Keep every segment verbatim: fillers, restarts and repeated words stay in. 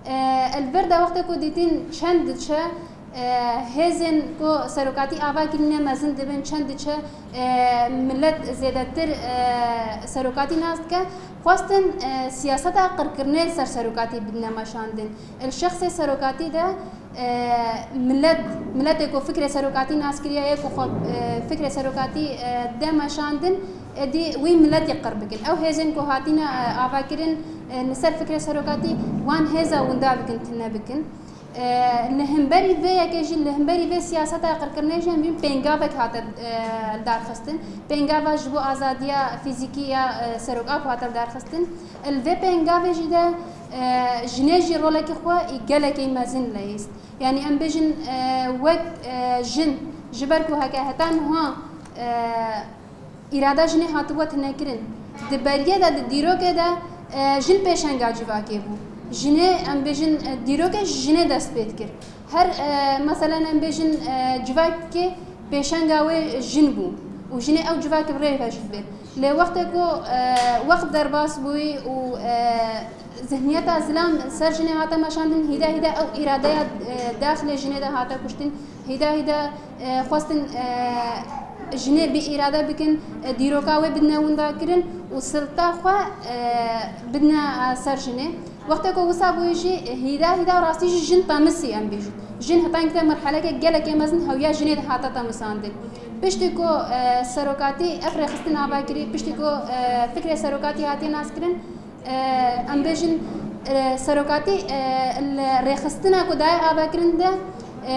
E, li vir de wextê ku dîtin çend diçe, e, hêzên ku serokatî ava kirîne mezin dibin, çend diçe, e, millet zêdetir, e, serokatî nas dike, xwestin, e, siyaseta qirkirinê li ser serokatî bidine meşandin. Li şexsê serokatî de, e, millet, miletê ku fikrê serokatî nas kiriye, yê ku xwe, e, fikrê serokatî, e, de meşandin, êdî wî miletî qir bikin. Ew hêzên ku hatîne, e, avakirin, e, li ser fikrê serokatî, wan hêza winda bikin, tune bikin. E, li hemberî vê yekê jî, li hemberî vê siyaseta qirkirinê jî em bîn pêngavek hate, e, darxistin. Pêngava ji bo azadiya fîzîkî ya, e, Serok Apo hate darxistin. Li vê pêngavê jî de, e, jinê jî rolekî xwe ê gelekî mezin leyîst. Yanî em bêjin, e, wek, e, jin, ji ber ku heke heta niha, e, îrada jinê hatibû tinekirin. Di beriyê de, di dîrokê de, e, jin pêşenga civakê bû. Jinê, em bêjin, e, dîrokê ji jinê dest pê dikir. Her, e, meselen em bêjin, e, civakê pêşenga wê jin bû û jinê ew civakê bi rê ve jî dibê. Lê wextê ku, e, wext derbas bûyî û, e, zihniyeta zilam ser jinê hate meşandin, hîde hîde ew îradeya, e, daxilê jinê de hate kuştin, hîde hîde, e, xwestin, e, jinê bi îrade bikin, e, dîroka wê bidine winda kirin û silta xwe, e, bidine, e, ser jinê. Wextê ku wisa bûyî jî, hîda hîda rastî jî jin temisî em bêjin. Jin heta gihte merheleke gelekê mezin hewiya jinê de hate temisandin. Piştî ku, e, serokatî ev rêxistin ava kirî, piştî ku, e, fikrê serokatî hatiye naskirin, e, em bêjin, e, serokatî, e, li rêxistina ku daye avakirin de, e,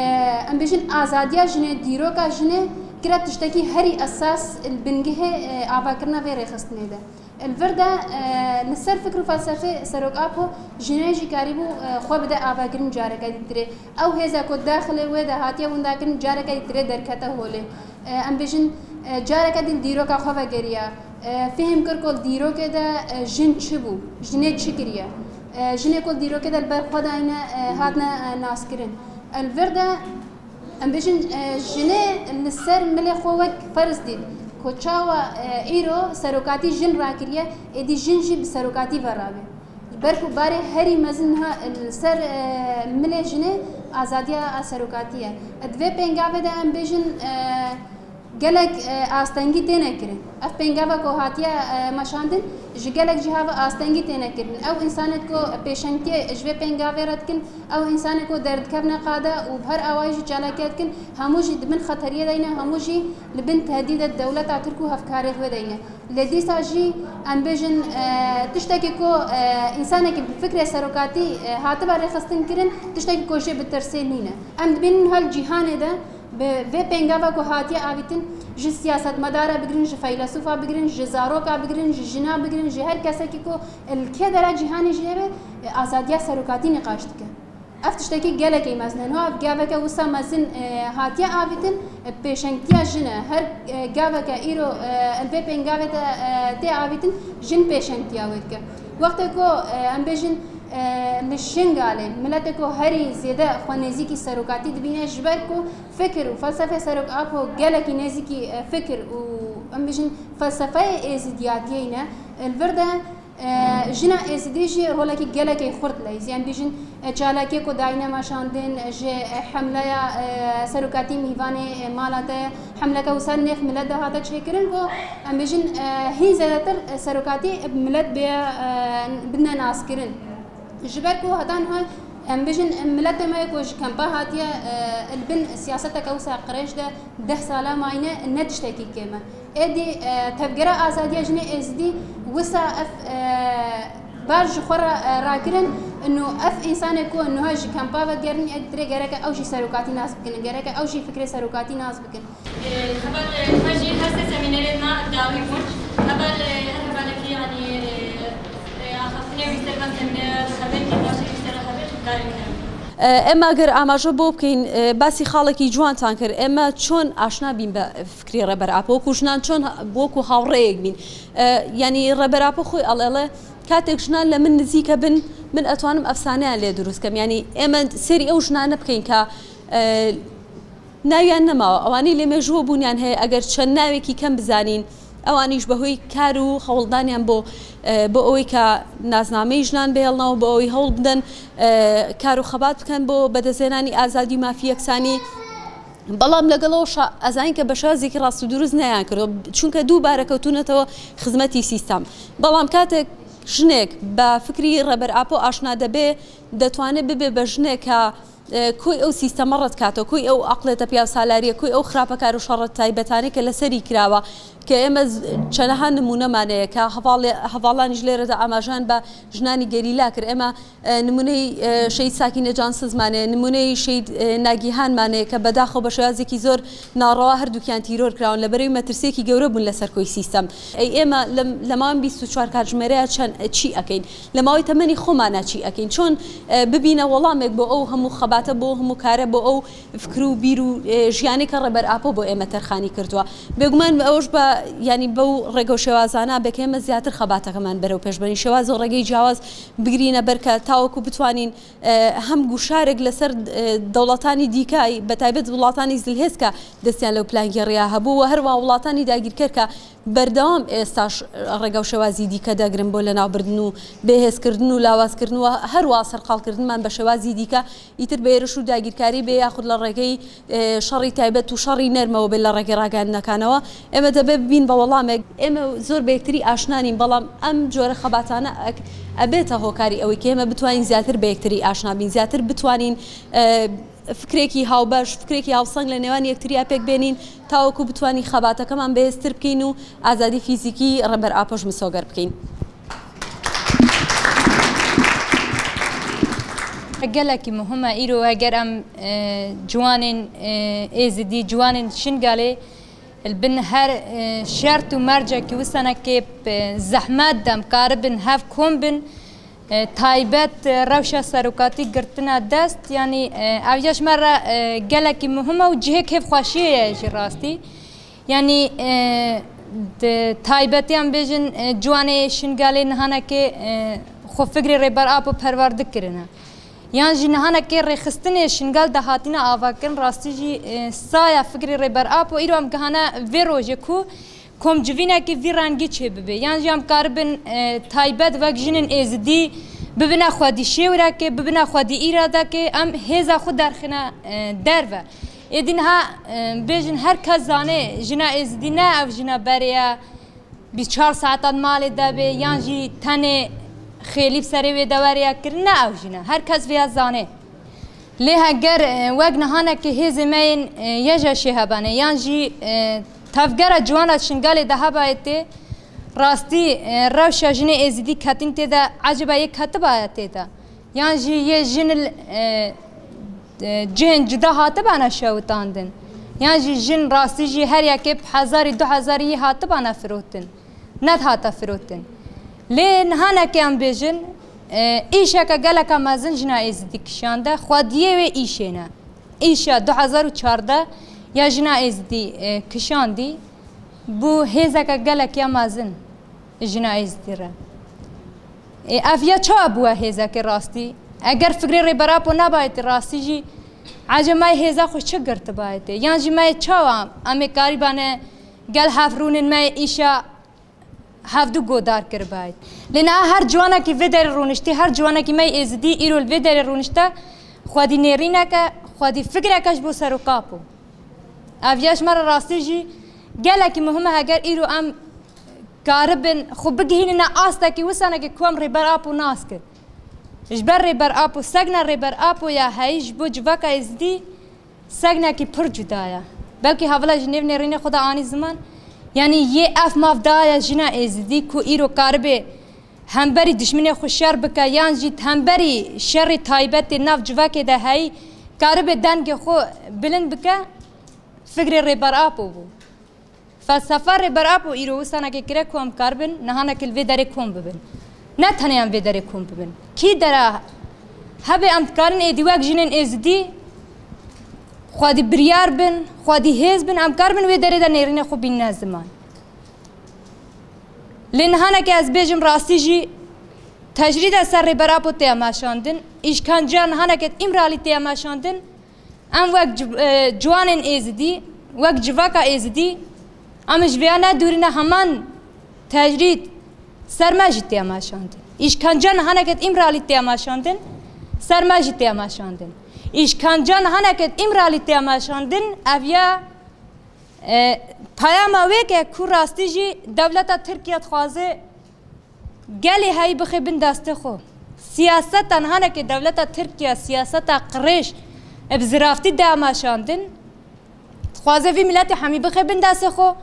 em bêjin azadiya jinê, dîroka jinê kire tiştekî herî esas li bingehê, e, avakirina vê rêxistinê de. Li vir de, e, li ser fikr û felsefê Serok Apo jinê jî karîbû, e, xwe bide avakirin careke dîtirê. Ew hêza ku daxilê wê de hatiye windakirin careke dîtirê derkete holê. E, em bêjin, e, careke dî li dîroka xwe vegeriya. E, fihim kir ku li dîrokê de, e, jin çi bû, jinê çi kiriye. E, jinê ku li dîrokê de li ber xwe dayne, e, hatine, e, naskirin. Li vir de Em bêjin, e, jinê li ser milê xwe wek ferz dît ku çawa, e, îro serokatî jin rakiriye, êdî jin jî bi serokatî ve rabe. Ji ber ku barê herî mezin niha li ser, e, milê jinê azadiya a serokatî ye. Di vê pêngavê de em bêjin, e, gelek, e, astengî têne kirin. Ev pêngava ku hatiye, e, meşandin, ji gelek ciha ve astengî têne kirin. Ew însanêt ku pêşengtiyê ji vê pêngavê re dikin, ew însanê ku derdikevne qada û bi her awayî jî çalakiya dikin, hemû jî di bin xeteriyê de yine, hemû jî li bin tehdîdê dewleta Tirk û hevkarê wê de yine. Lê dîsa jî em bêjin, e, tiştekî ku, e, însanekî bi fikrê serokatî, e, hatibe rêxistin kirin, tiştekî ku jê bi tirsê nîne. Em dibînin hal cîhanê de bi vê pêngava ku hatiye avîtin, ji siyasetmedara bigirin, ji feylesûfa bigirin, ji zaroka bigirin, ji jina bigirin, ji her kesekî ku li kê dera cîhanê jî hebe, e, azadiya serokatî nîqaş dike. Ev tiştekî gelekî mezin e. Niha ev gaveke wisa mezin, e, hatiye avîtin, e, pêşengtiya jin e. Her, e, gaveke îro, e, li vê pêngavê de, e, tê avîtin, jin pêşengtiya wê dike. Wextê ku, e, em bêjin, e, li Şingalê miletê ku herî zêde xwe nêzîkî serokatî dibîne, ji ber ku fikir û felsefê Serok Apo gelekî nêzîkî, e, fikir û, em bêjin, felsefeyê êzidiyatiyê ne. Li vir de, e, jina êzidî jî rolekî gelekî xurt leyîzî. Em bêjin, e, çalakiyê ku dayîne meşandin, e, ji, e, hemleya, e, serokatî mîvanê, e, mala te, hemleke wisa nêv milet de hate çêkirin ku, em bêjin, e, hîn zêdetir, e, serokatî, e, milet bê, e, bidine naskirin. Ji ber ku heta niha em bêjin, miletê me ku ji kempa hatiye, e, li bin siyaseteke wisa qirêj de deh sala mayîne ne tiştekî kêm e. Êdî, e, tevgera azadiya jinê êzidî wisa ev, e, bar ji xwe re, e, rakirin, û ev însanê ku niha ji kempa vegerin, êdî tirê gereke ew jî serokatî nas bikin, gereke ew jî fikrê serokatî nas bikin. Heval, e, xwe jî her sê semînerên me dawî bûn. Heval, e, her hevalekî, yanî, e, e, axaftinê wî ser me semînera xeber kir, paşê wî ser xeber guhdar kirin. E, ئێمە ئەگەر ئاماژە بۆ بکەین، e, باسی خاڵێکی جوانتان کرد، ئێمە چۆن ئاشنا بین بە فکری ڕێبەر ئاپۆ، وەکو ژنان چۆن ها-، وەکو هاوڕێیەک بین. E, یعنی ڕێبەر ئاپۆ خۆی ئەڵێڵێ، کاتێک ژنان لە من نزیکە بن، من ئەتوانم ئەفسانەیان لێ دروست کەم. یعنی ئێمە سێری ئەو ژنانە بکەین کە، e، ناویان نەماوە، ئەوانەی لە مێژووە بوونیان هەیە، ئەگەر چەند ناوێکی کەم بزانین، ئەوانیش بەهۆی کار و هەوڵدانیان بۆ، ئە، بۆ ئەوەی کە نازنامەی ژنان بهێڵنەوە، بۆ ئەوەی هەوڵ بدەن، ئە، کار و خەبات بکەن بۆ بەدەستهێنانی ئازادی و مافی یەکسانی. بەڵام لەگەڵەوەشا ئەزانین کە بە شێوازێکی ڕاست و دروست نەیان کردووە، چونکە دووبارە کەوتونەتەوە خزمەتی سیستەم. بەڵام کاتێک ژنێک بە فکری ڕێبەر ئاپۆ ئاشنا دەبێ، دەتوانێت ببێ بە ژنێک کە، ئە، کۆی ئەو سیستەمە ڕەتکاتەوە، کۆی ئەو عەقڵێتە پیاوسالاریە، کۆی ئەو خراپەکار و شەڕە تایبەتانەی کە لەسەری کراوە، کە ئێمە ز-، چەنەها نمونەمانەیە کە هەواڵێ-، هەواڵانیش لێرەدا ئاماژان بە ژنانی گەریلا کرد. ئێمە، ئە، نمونەی، ئە، شەید ساکینە جانسزمانەیە، نمونەی شەید، ئە، ناگیهانمانەیە کە بەداخەوە بە شێوازێکی زۆر ناڕەوا هەردووکیان تیرۆر کراون، لە بەرەوی مەترسیەکی گەورە بوون لەسەر کۆی سیستەم. ئەی ئێمە لە، لە ماوەی بیست و چوار کاتژمێرەیە چەند، چی ئەکەین؟ لە ماوەی تەمەنی خۆمانە چی ئەکەین؟ چۆن، ئە، ببینە وەڵامێک بۆ ئەو هەموو خەباتە، بۆ هەموو کارە، بۆ ئەو فکر و بیر و، ئێ، ژیانەی کە ڕێبەر ئاپۆ بۆ ئێمە تەرخانی کردووە؟ بێگومان ئەوەش بە، یعنی بەو ڕێگە و شێوازانە بێ کە ئێمە زیاتر خەباتەکەمان بەرەو پێشبەرین شێواز و ڕێگەی جیاواز بگرینە بەرکە تاوەکو بتوانین، ئێ، هەم گوشارێک لەسەر، ئێ، دەوڵەتانی دیکە، بە تایبەت وڵاتانی زلهێز کە دەستیان لەو پلانگێڕیە هەبوو و هەروە وڵاتانی داگیرکەر کە بەردەوام ئێستاش ڕێگە و شێوازی دیکە دەگرن بۆ لەناوبردن و بێهێزکردن و لاوازکردن و هەروە سەرقاڵکردنمان بە شێوازی دیکە، ئیتر بە هێرش و داگیرکاری بێ یاخود لە ڕێگەی، ئێ، شەڕی تایبەت و شەڕی نەرمەوە بێت لە ڕێگەی ڕاگەیاندنەکانەوە. ئێمە دەبێ ببین بە وەڵامێک. ئێمە زۆر بە یەکتری ئاشنا نین، بەڵام ئەم جۆرە خەباتانە ئەک-، ئەبێتە هۆکاری ئەوەی کە ئێمە بتوانین زیاتر بە یەکتری ئاشنا بین، زیاتر بتوانین، ئێ، فکرێکی هاوبەش، فکرێکی هاوسەنگ لە نێوان یەکتریا پێک بێنین، تاوەکو بتوانین خەباتەکەمان بەهێزتر بکەین و ئازادی فیزیکی ڕێبەر ئاپۆش مسۆگەر بکەین. Gelekî muhim e îro eger em, e, ciwanên, e, êzidî, ciwanên Şingalê li bin her, e, şert û mercekî wistanekê, e, zehmet de em karibin hev kom bin, e, taybet, e, rewşa serokatî girtina dest, yanî, e, ev ya ji me re, e, gelekî muhim e û cihê kêfxweşiyê ye jî rastî. Yanî, e, di taybetî em bêjin, e, ciwanê Şingalê nihanekê, e, xwe fikrê Rêber Apo perwerde kirine. Yan jî nihanekê rêxistinê Şingal de hatine avakirin, rastî jî, e, saya fikrê Rêber Apo îro em gihane vê rojê ku komcivînekî vî rengî çêbibe. Yan jî em karibin, e, taybet wek jinên êzidî bibine xwedî şêwrekê, bibine xwedî îradekê, em hêza xwe derxine, e, derve. Êdî niha, e, bêjin her kes zane jina êzidî ne ew jina berê ye, bîst çar saetan malê de bê, yan jî tenê xêlî bi serê wê de were ye kirin, ne ew jî ne. Her kes vêya zane. Lê heger, e, wek nihanekê hêzê me yên, e, YJŞ'ê hebane, yan jî, e, tevgera ciwana Şingalê de hebayê tê, rastî, e, rewşa jinê êzidî ketîn tê de, ecêba yê ketibaye tê de? Yan jî yê jin li, e, e, cihên cuda hatibana şewitandin? Yan jî jin rastî jî her yekê bi hezarî, du hezarî yê hatibana firotin? Nedihate firotin. Lê nihanekê em bêjin, e, îşeke geleka mezin jina êzidî kişande, xwediyê wê îşê ne. Îşa du hezar û çardeh ya jina êzidî, e, kişandî, bû hêzeke gelek ya mezin jina êzidî re. Ê, ev ya çawa bûye hêzekê rastî? Eger fikrê Rêber Apo nebayetî rastî jî, ecê me yê hêza xwe çi girtibayetê? Yan jî me yê çawa em ê karîbane gel hev rûnin, me yê îşa hevdû godar kiribayet? Lê niha her ciwanekî vê derê rûniştî, her ciwanekî me yê êzidî îro li vê derê rûnişte, xwedî nêrîneke, xwedî fikreke ji bo serok Apo. Ev ya ji me re rastî jî gelekî muhim e, heger îro em karibin xwe bigihînine astekî wisanekê ku em Rêber Apo nas kin. Ji ber Rêber Apo, segna Rêber Apo ya heyî ji bo civaka êzidî segnekî pir cuda ye. Belkî hevila ji nêv nêrînê xwe de anî ziman. Yanî yê ev maf daye jina êzidî ku îro karibe hemberî dijminê xwe şer bike, yan jî hemberî şerê taybetê nav civakê de heyî karibe dengê xwe bilind bike, fikrê Rêber Apo bû. Felsefa Rêber Apo îro wistanekê kire ku em karibin nihanekê li vê derê kom bibin. Ne tenê em vê derê kom bibin. Kî dera hebe em dikarin êdî wek jinên êzidî xwedî biryar bin, xwedî hêz bin, em karibin wê derê de nêrînê xwe bînine ziman. Lê nihanekê ez bêjim rastî jî tecrîde ser Rêber Apo tê meşandin, îşkenceya nihanekê Îmralî tê meşandin. Em wek ci-, e, ciwanên êzidî, wek civaka êzidî Em ji vêya ne dûrî ne heman tecrîd ser me jî tê meşandin. Îşkence nihaneke di Îmralî tê meşandin, ser me jî tê meşandin. Îşkence nihaneke di Îmralî tê meşandin, ev ya, e, peyama wê ke ku rastî jî dewleta Tirkiye dixwaze gelê heyî bixê bin destê xwe. Siyaseta nihaneke dewleta Tirkiye, siyaseta qirêj, e, bi ziraftî dê meşandin. Dixwaze vî miletê hemî bixê bin destê xwe.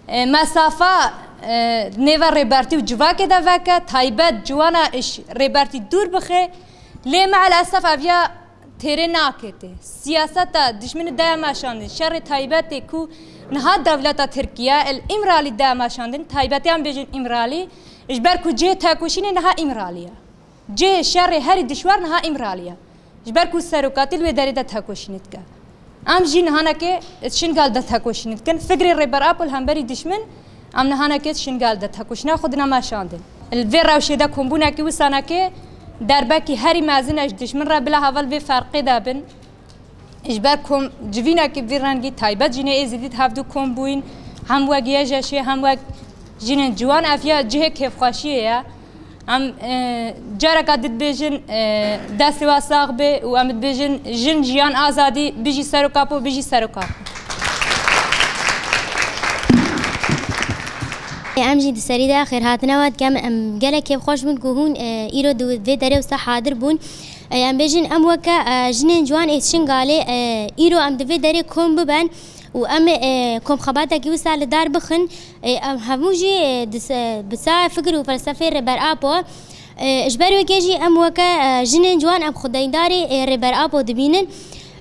E, mesafa, e, nêve rêbertî û civakê de veke, taybet ciwana iş rêbertî dûr bixê. Lê meelesef ev ya têrê nakete. Siyaseta dijminî daya meşandin, şerê taybetê ku niha dewleta Tirkiye el Îmralî daya meşandin, taybetiyan bêjin Îmralî, ji ber ku cihê tekoşînê niha Îmralî ye. Cihê şerê herî dişwar niha Îmralî ye. Ji ber ku serokatî li wê derê de tekoşînê dike. Em jî nihanekê Şingal de tekoşînê dikin. Fikrê Rêber Apo li hemberî dişmin, em nihanekê Şingal de tekoşîna xwe dine meşandin. Li vê rewşê de kombûnekî wisanekê derbekî herî mezin e ji dişmin re, bila heval vê ferqê de bin. Ji ber kom civînekî vî rengî taybet jinê Êzidî di hevdû kom bûyîn, hem wek Y J Şê, hem wek jinên ciwan, ev ya cihê kêfxweşiyê ye. Em, e, careka din dibêjin, e, destê we sax be û em dibêjin jin, jiyan, azadî, bijî Serok Apo, bijî Serok Apo. Em jî di serî de xêrhatina we dikem. Em gelek kêfxweş bûn ku hûn, e, îro di vê derê wisa hadir bûn. E, em bêjin em weke, e, jinên ciwan ê Şingalê, e, îro em di vê derê kom biben û em ê, e, komxebatekî wisa li dar bixin. E, em hemû jî, e, di se-, bi saya fikir û felsefeyê Rêber Apo, e, ji ber wekê jî em weke, e, jinên ciwan em xwedeydarê, e, Rêber Apo dibînin.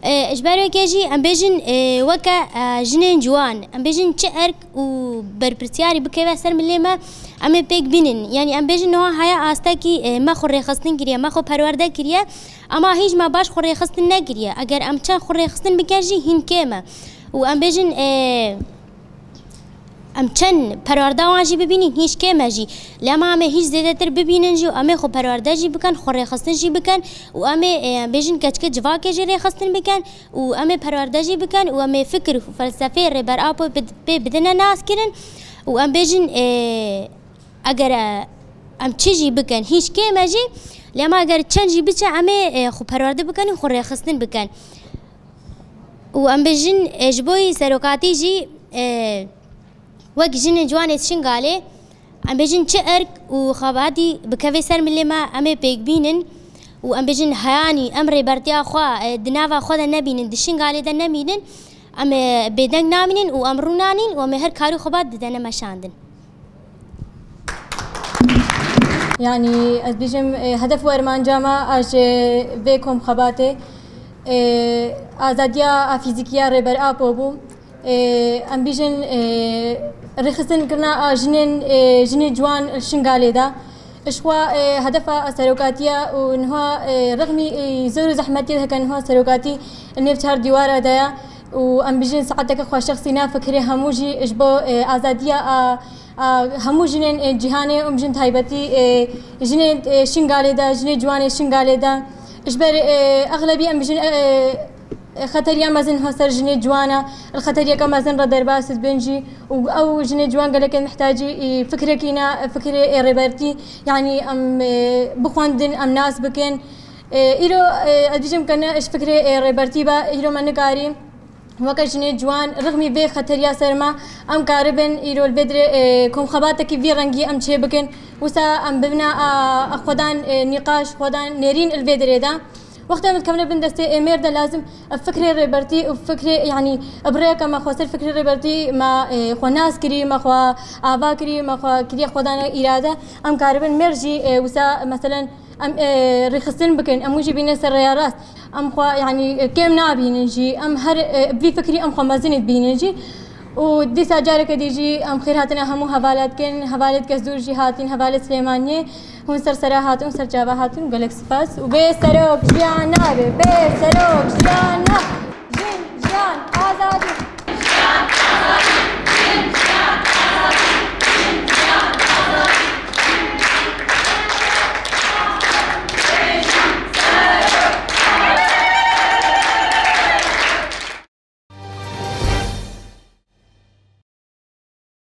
E, ji ber wekê jî em bêjin, e, weke, e, jinên ciwan, em bêjin çi erk û berpirsiyarî bikeve ser milê me, em ê pêk bînin. Yanî em bêjin niha heye astekî, e, me xwe rêxistin kiriye, me xwe perwerde kiriye, ema hîç me baş xwe rêxistin nekiriye. Eger em çend xwe rêxistin bikin jî hîn kêm e. Û em bêjin, e, em çend perwarda wan jî bibînin, hîç kêm e jî. Lê ema em ê hîç zêdetir bibînin jî û em ê xwe perwarde jî bikin, xwe rêxistin jî bikin û em ê, e, em bêjin keçikê civakê jî rêxistin bikin û em ê perwarde jî bikin û em ê fikir û felsefeyê Rêber Apo bid-, pê bidine naskirin û em bêjin, e, eger, e, em çi jî bikin, hîç kêm e jî, lê ema eger çend jî biçe, em ê, e, xwe perwarde bikin û xwe rêxistin bikin. Û em bêjin, e, ji bo yî serokatî jî, e, wek jinên ciwanê Şingalê, em bêjin çi erk û xebatî bikeve ser milê me, em ê pêk bînin û em bêjin heyanî em rêbertiya xwe, e, di nava xwe de nebînin, di Şingalê de nemînin, em, e, bêdeng namînin û em rûnanîn û em ê her karî xebat didene meşandin. Yanî ez bêjim, e, hedef û ermanca me a ji vê komxebatê, e, azadiya a fîzîkî ya Rêber Apo bû. E, em bêjin, e, rêxistin kirina a jinên, e, jinê ciwan li Şingalê de. Ji xwe, e, hedefa serokatiya û niha, e, rexmî, e, zor û zehmetiyê heke niha serokatî nêv çar dîwara de ye û em bêjin saeteke xweşexsîna fikirê hemû jî ji bo, e, azadiya a, a hemû jinên, e, cîhanê û em bêjin taybetî, e, jinên, e, Şingalê de, jinê ciwanê Şingalê de. Ji ber, e, exlebî em bêjin, e, e, xeteriya mezin ha ser jinê ciwana, li xeteriyeke mezin re derbas dibin jî û ew jinê ciwan gelekê mihtacî, e, fikrekî ne, fikirê, e, rêbertî, yanî em, e, bixwendin, em nas bikin. E, îro, e, ez dibêjim ke ne ji fikrê, e, rêbertî be, îro me nikarî weke jinê ciwan rixmî vê xeteriya ser me, em karibin îro li vê dirê, e, komxebatekî vî rengî em çê bikin. Wisa em bibine a, a xwedan, e, nîqaş, xwedan nêrîn li vê dirê de. Wextê em dikevine bin destê êmêr de lazim ev fikrê rêbertî û fikrê, yanî bi rêyeke me xwe ser fikrê rêbertî me, e, xwe nas kirî, me xwe ava kirî, me xwe kiriye xwedana îrade, em karibin mêr jî, e, wisa meselen em, e, rêxistin bikin, em wî jî bîne ser rêya rast. Em xwe, yanî, e, kêm nabînin jî, em her, e, bi vî fikrî em xwe mezin dibînin jî. Û dîsa careke dî jî em xêrhatina hemû hevalê dikin, hevalê di Gezdûr jî hatin, hevalê Silêmaniyê. Hûn ser sera hatin, ser çava hatin, gelek spas. Û bê serok jiyan nabe, bê serok jiyan nabe. Jin, jiyan, azadî.